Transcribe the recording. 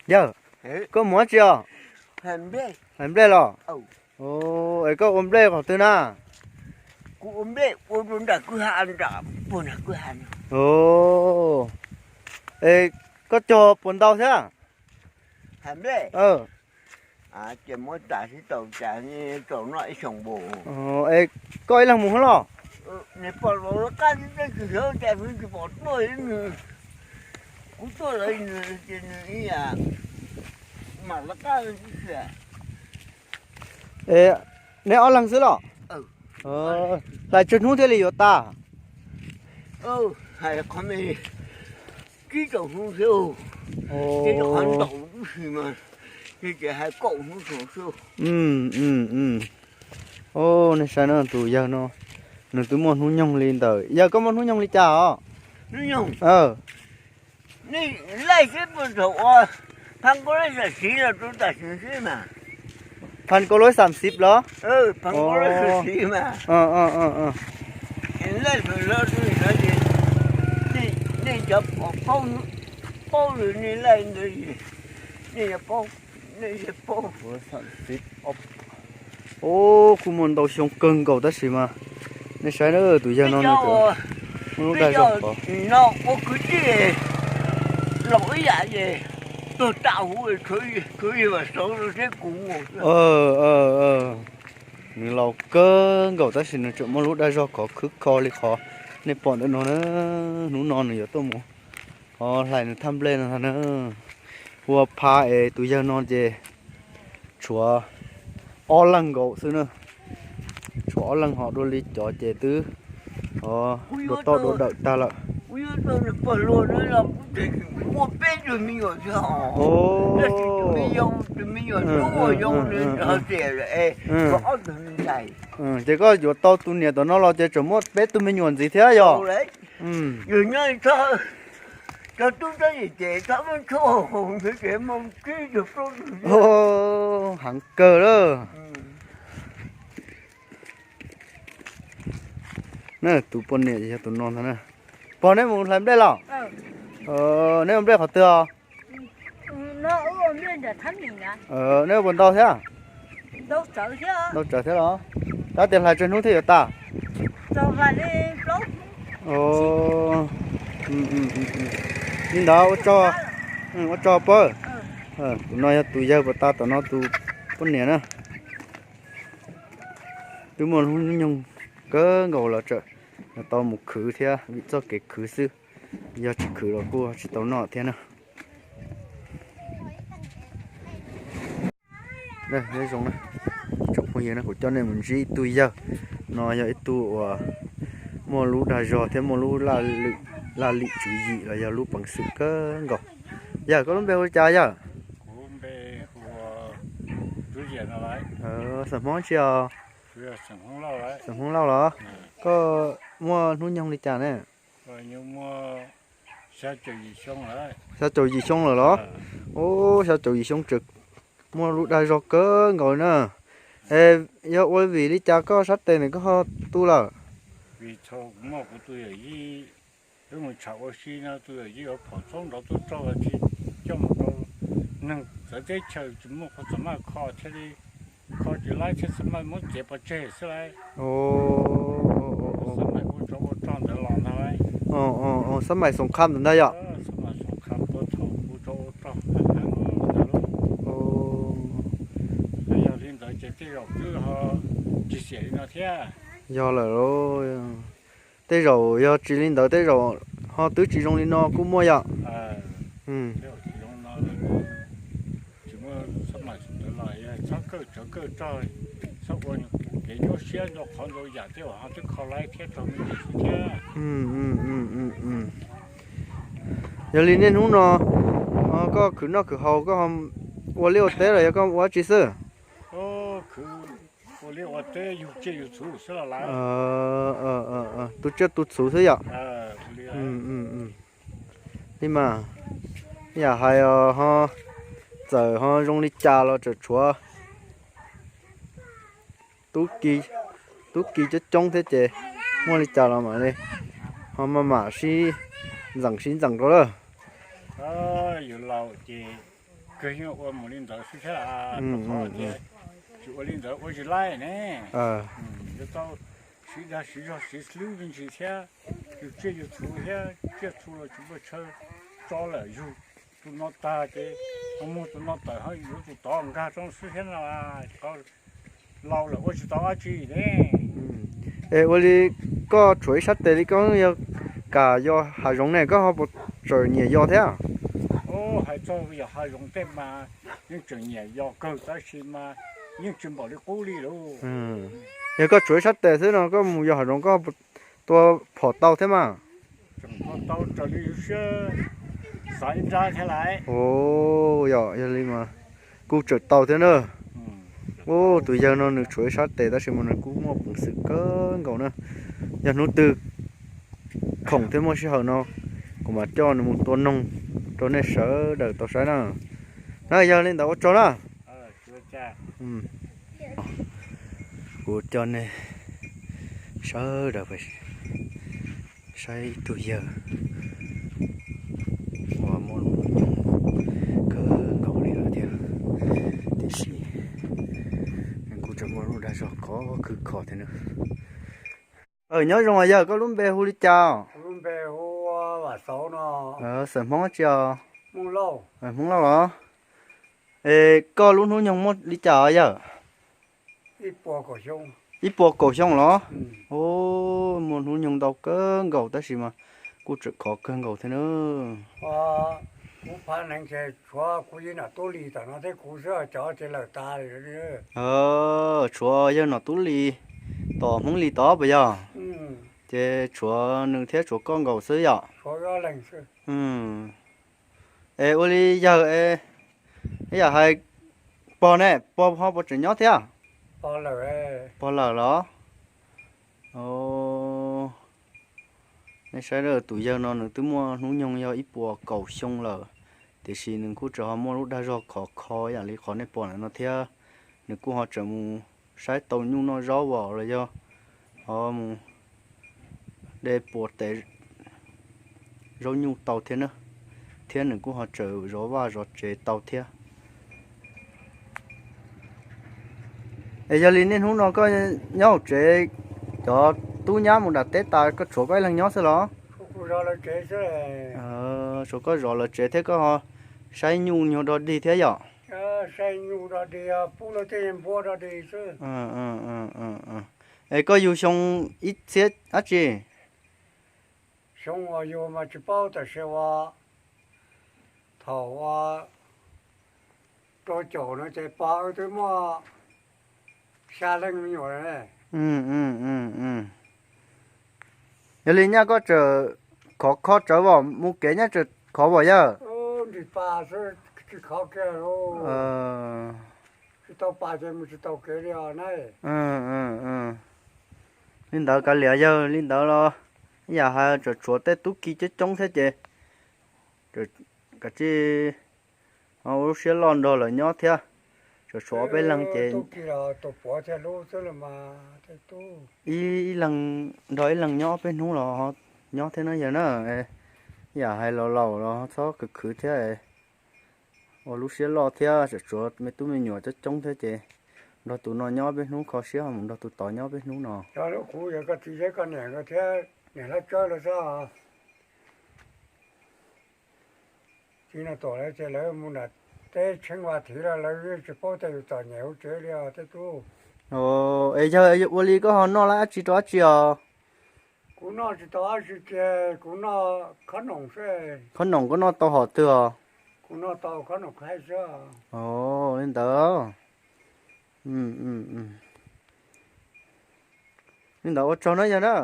Yawg, koj mus dab tsi os? Hlais nplej los? Es koj ua nplej qhov twg na? Es koj cog puas ntau thiab? Es koj ib leeg mus hov los? Es neb ob leeg xwb los? Hlais tsawg hnub thiaj li yuav tas? Nej saib na, tus yawg no nws twb muaj hnub nyoog li ntawd. Yawg, koj muaj hnub nyoog li cas os? Pha nkaus lawv xam xiv los? Nej cov paub, paub li nej laij ntawd, nej yuav paub, nej yuav paub. Kuj muaj ntau xyoo kawg nkaus tab sis mas nej saib na, tus yawg no nws muaj lub dag zog no ua kwv tij los ib yam es tuag tam huv, tshuav Vam Xauv thiab kuv. Nws laus kawg nkaus tab sis nws tseem muaj lub dag zog khov khwb kho li qhov nej pom ntawm no na. Hnub no nws yuav tuaj mus hlais nws thaj nplej no na. Ua pha es tus yawg no ces tshuav ob leeg nkaus xwb na. Tshuav ob leeg ho dua li cov ces twb dua toj dua dawm tag lawm. Ces koj yuav tau tus niam tom no los ces tseem muaj peb tug me nyuam ntxiv thiab yog? Heev kawg lawm. Na tus poj niam yog tus no ntag na. Pog, neb mus hlais nplej los? Neb ua nplej qhov twg os? Neb ua puas ntau thiab? Ntau tsawv thiab los? Tab tias hlais tsawg hnub thiaj yuav tas? Li ntawd ua tsaug pog. Tus no yog tus yawg puas tas tom no tus poj niam na. Twb muaj hnub nyoog kawg nkaus los tseem tau mus khwv thiab vim txoj kev khwv xwb. Yog tsis khwv los kuj tsis tau noj thiab na. Nyob zoo na tsoom phooj ywg, kuv coj nej mus ntsib ib tug yawg. No yog ib tug uas muaj lub dag zog thiab muaj lub laj lim tswv yim los yog lub peev xwm kawg nkaus. Yawg, koj lub npe hu li cas yawg? Xeem Hmoob tsi os? Xeem Hmoob Lauj los? Koj muaj hnub nyoog li cas ne? Xya caum yim xyoo lawm los? Ub, xya caum yim xyoo tseem muaj lub dag zog kawg nkaus na. Es yog ua vim li cas koj sab tes nws koj ho tu lawm? Wb mus tsham ua si no tus yawm yij ua phom txoob nrov tuaj rog tsis coj mus rau neeg txawv teb chaws, tsis muaj qhov txav maj kho thiaj li kho tsis laib thiab txav maj muab txiav pov tseg xwb lauj. Xab maim ua tsov ua rog ntawd los ntag lauj. Xab maim xoom kham ntawd ntag yom? Xab maim xoom kham tuaj thaum ua tsov ua rog ntawd lauj. Yog li ntawd ces tej zaum twb ho tsis xiam li no thiab. Yog lawm lauj. Tej zaum yog tsis li ntawd tej zaum ho twb tsis zoo li no kuj muaj yom. Tsis muaj xab maim ntawd los txhob kawj tsawv kawj rog, txhob ua kev nyuaj siab ntau qhov ntau yam thiab ho twb kho laib thiab raug me ntsis xwb thiab. Yog li niaj hnub no koj khwv noj khwv haus koj ua liaj ua teb los yog koj ua dab tsi xwb? Khwv ua liaj ua teb yug tsiaj yug txhuv xwb los lawm. Tu tsiaj tu txhuv xwb yom? Li mas, yam hais ho txawm ho zoo li cas los tseem tshuav tub ki coob coob thiab ces muaj li cas los mam li ho maj mam sib ntxeem sib ntxeem rau lawm. Yus laus ces Kawg yeej ua mus li ntawd xwb thiab, tsis ua li ntawd ua tsis laij ne. Yuav tau siv dag siv zog siv hlwb me ntsis thiab, yus tsiaj yus txhu thiab, tsiaj txhu los tsis muaj chaw tso lawm, yug tus no tag ces ho muag tus no tawm, ho yuav tus tod nkag rau xwb thiab no, laus lawm ua tsis tau dab tsi ne. Es ua li koj tshuav ib sab tes li koj yog kam yos hav zoov ne, koj ho puas tseem nyiam yos thiab? Hais txog yos hav zoov tej mas yeej tseem nyiam yos kawg tab sis mas yeej tsis npaum li qub li lauj. Yog koj tshuav ib sab tes xwb no koj mus yos hav zoov koj tua phom tau thiab mas? Tseem tua tau raws li yus siab xav ib nrab thiab lauj. Yog, yog li mas kuj tseem tau thiab na. Ub, tus yawg no nws tshuav ib sab tes tab sis mas nws kuj muaj peev xwm kawg nkaus na. Yog hnub twg khoom thiab muaj sij hawm no kuv mam coj nws mus tua noog rau nej sawv daws tau saib na. Na yog li ntawd ua tsaug na. Kuv coj nej sawv daws saib ib tug yawg uas muaj lub hnub nyoog kawg nkaus li lawm thiab, tiam sis nws kuj tseem muaj lub dag zog khov khwb kho thiab na. Nyob zoo os yawg, koj lub npe hu li cas? Xeem Hmoob tsi os? Hmoob Lauj los? Es koj lub hnub nyoog muaj li cas os yawg? Ib puas kaum xyoo los? Muaj hnub nyoog ntau kawg nkaus tab sis mas kuj tseem khov kawg nkaus thiab na. Kuv phav neev ces tshuav kuv yawg Nom Tub Lis tom no thiab kuv xwb, cov ces lawm tas li. Tshuav yawg Nom Tub Lis tom Hmoob Lis tod puas yog? Ces tshuav nws thiab tshuav koj nkaus xwb yom? Es ua li yawg, ib yam hais pog ne, pog ho puas tseem nyob thiab? Pog lawm los? Nej saib tus yawg no nws twb muaj hnub nyoog yog ib puas kaum xyoo lawm, tiam sis nws kuj tseem ho muaj lub dag zog khov kho ib yam li qhov nej pom ntawm no thiab. Nws kuj ho tseem mus saib tau nyuj noj zaub os los yog ho mus de puas tes zaub nyuj tau thiab na, thiab nws kuj ho tseem zov vaj zov tsev tau thiab. Es yog li niaj hnub no koj nyob hauv tsev, cov tub nyab mus nram teb tas koj tshuav koj ib leeg nyob xwb los? Tshuav koj zov lawv tsev thiab koj ho saib nyuj nyuag dog dig thiab yom? Es koj yug xyoo ib txhiab dab tsi? Xyoo uas yug mas tsis paub tab sis uas thaum uas rau caum no ces pog wb twb muaj xya leej me nyuam. Yog li nyaj koj tseem khov kho tsawv os, mus kev nyaj tseem khov os yawg? Nrim pas xwb, tsis khov kiag. Tsis tau pas ces mus tsis tau kev li os na. Li ntawd kav liam yawg, li ntawd los ib yam hais tseem tshuav tej tub ki coob coob thiab ces kav tsij ua lub siab loj nrog lawv nyob thiab. Tseem tshuav ob peb leeg ces ib leeg nrog ib leeg nyob ob peb hnub los nyob thiab na yawg na. Ib yam hais laus laus los txhob khwv khwv thiab, ua lub siab loj thiab, tseem tshuav me tub me nyuam coob coob thiab ces nrog tus no nyob ob peb hnub kho siab ho mus nrog tus tod nyob ob peb hnub no. Kuv yog koj txiv thiab koj niam thiab niam hlob Tsawb lawv xwb. Txiv no tuam lawv ces lawv mus nram teb Tsheej Vaj Thiv los lawv tsis paub tias yus txom nyem hauv tsev li os tej tub. Es yawg ua li koj ho noj dab tsi rau dab tsi os? Kuv noj tsis tau dab tsi kiag, kuv noj khob noom xwb. Khob noom koj noj tau hom twg os? Kuv noj tau khob noom khaib xwb. Li ntawd. Li ntawd ua tsaug na yawg na.